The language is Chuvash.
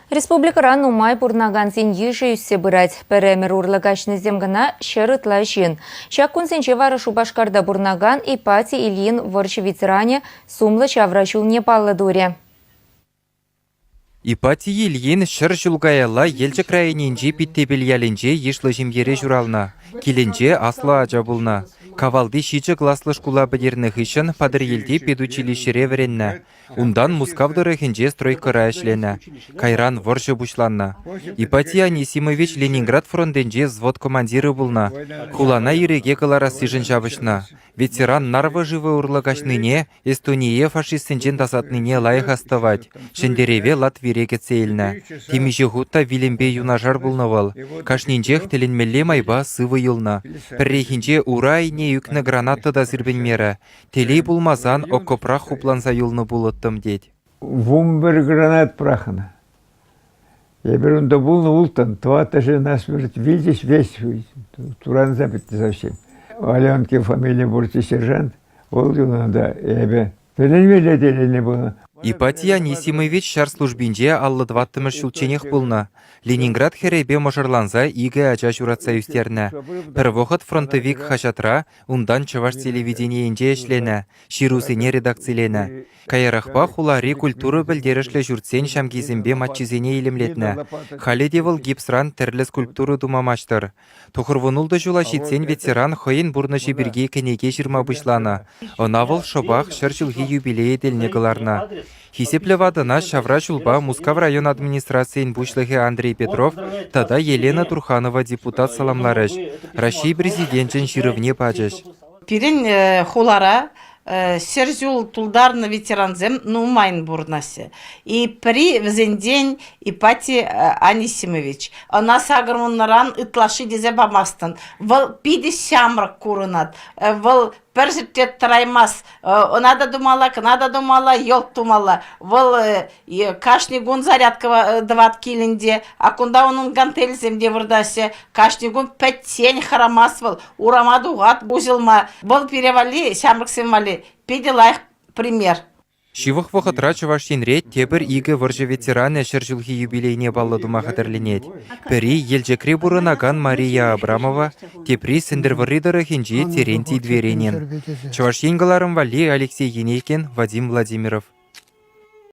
Республикӑра нумай пурӑнакансен йышӗ ӳссе пырать. Пӗр ӗмӗр урлӑ каҫнисем кӑна ҫӗр ытла ҫын. Ҫак кунсенче вара Шупашкарта пурӑнакан Ипатий Ильин вӑрҫӑ ветеранӗ сумлӑ ҫавра ҫулне паллӑ турӗ. Ипатий Ильин ҫӗр ҫул каялла Елчӗк районӗнчи Питтепел ялӗнче йышлӑ ҫемьере ҫуралнӑ. Килӗнче аслӑ ача пулнӑ. Кавалти ҫичӗ класлӑ шкула пӗтернӗ хыҫҫӑн Патӑрьелти педучилищӗре вӗреннӗ. Унтан Мускав тӑрӑхӗнче стройкӑра ӗҫленӗ. Кайран вӑрҫӑ пуҫланнӑ. Ипатий Анисимович Ленинград фронтӗнче взвод командирӗ пулнӑ. Хулана ирӗке кӑларассишӗн ҫапӑҫнӑ. Ветеран Нарва шывӗ урлӑ каҫнине, Эстоние фашистсенчен тасатнине лайӑх астӑвать. Ҫӗнтерӗве Латвире кӗтсе илнӗ. Темиҫе хут та вилӗмпе юнашар пулнӑ вӑл. Кашнинчех тӗлӗнмелле майпа сывӑ юлнӑ. Пӗррехинче ура айне ӳкнӗ граната та сирпӗнмерӗ. Телей пулмасан окопрах хупланса юлнӑ пулӑттӑм, тет. 11 гранат пӑрахнӑ. Эпир унта пулнӑ улттӑн, тӑваттӑшӗ насмерть вилчӗҫ, веҫ туранса пӗтнӗ совсем. Аленкин фамилия пурччӗ сержант, вӑл юлнӑ та эпӗ тӗлӗнмелле телейлӗ пулнӑ. Ипатий Анисимович ҫар службинче 54-мӗш ҫулчченех пулнӑ. Ленинград хӗрӗпе мӑшӑрланса икӗ ача ҫуратса ӳстернӗ. Пӗр вӑхӑт фронтовик хаҫатра Унтан чӑваш телевиденийӗнче ӗҫленӗ, ҫырусене редакциленӗ. Каярахпа хулари культура пӗлтерӗшлӗ ҫуртсен ҫамкисемпе маччисене илемлетнӗ. Халӗ те вӑл гипсран тӗрлӗ скульптура тума маҫтӑр. Тӑхӑрвунултӑ ҫула ҫитсен ветеран хӑйӗн пурнӑҫӗ пирки кӗнеке ҫырма пуҫланӑ. Ӑна вӑл шӑпах ҫӗр ҫулхи юбилейӗ тӗлне кӑларнӑ. Хисеплӗ ватӑна ҫавра ҫулпа Мускав район администрацийӗн пуҫлӑхӗ Андрей Петров тата Елена Турханова депутат саламларӗҫ, Раҫҫей Президенчӗн ҫырӑвне пачӗҫ. Пирӗн хулара ҫӗр ҫул тултарнӑ ветерансем нумайӑн пурӑнаҫҫӗ. И пӗри вӗсенчен Ипатий Анисимович. Ӑна сакӑрвуннӑран ытлашши тесе памастӑн. Вӑл питӗ ҫамрӑк курӑнать. Вӑл пӗр ҫӗрте тӑраймасть. Ӑна та тумалла, кӑна та тумалла, йӑлт тумалла. Вӑл кашни кун зарядка тӑвать килӗнче, а кунта унӑн гантельсем те выртаҫҫӗ. Кашни кун пӗччен хӑрамасть вӑл, урама тухать уҫӑлма. Вӑл пире валли, ҫамрӑксем валли, питӗ лайӑх пример. Ҫывӑх вӑхӑтра Чӑваш Енре тепӗр икӗ вӑрҫӑ ветеранӗ ҫӗр ҫулхи юбилейне паллӑ тума хатӗрленет. Пӗри Елчӗкре пурӑнакан Мария Абрамова, тепри Сӗнтӗрвӑрри тӑрӑхӗнчи Терентий Дверенин. Чӑваш Ен кӑларӑм валли Алексей Енейкин, Вадим Владимиров.